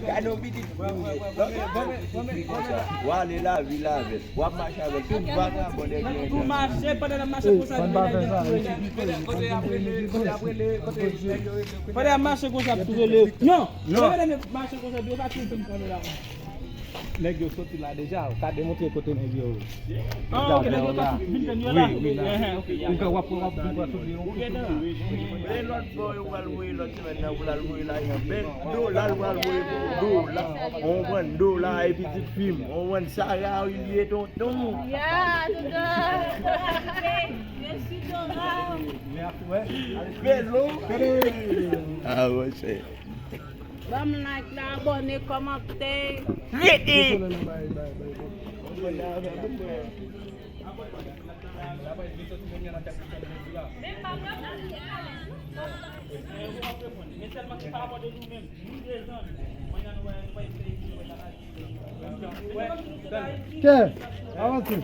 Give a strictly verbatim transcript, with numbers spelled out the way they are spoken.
Gade yon pitit fi ou ye. Lòt pitit fi konsa. W ale lavi l avè l. W ap mache avè l. Tout vagabon nèg yo. Ou mache pandan n ap mache konsa. Fò n pa fè sa. Pandan n ap mache konsa ap tou rele. Non. Non. Pandan n ap mache konsa, yo pa tou fin pran la. Nèg yo soti la deja, ou ka demontre kote nèg yo. Ah, ok, nèg yo ka vin jwenn yo la. Wi, wi, la. Ehh, ok, ya. Ou ka, w ap, w ap, w ap soti yon. Lè lòt bò, yo pral voye lòt semèn nan, pou l al voye lajan. Bèl dola, l pral voye pou dola. On pran dola, e pitit fi m. On pran Sara, ou ye tonton. Ya, tonton. Je suis Dora. Velo. Ah, monchè. Ban m like la, abòne, kòmante. Rete! Kè, avanse.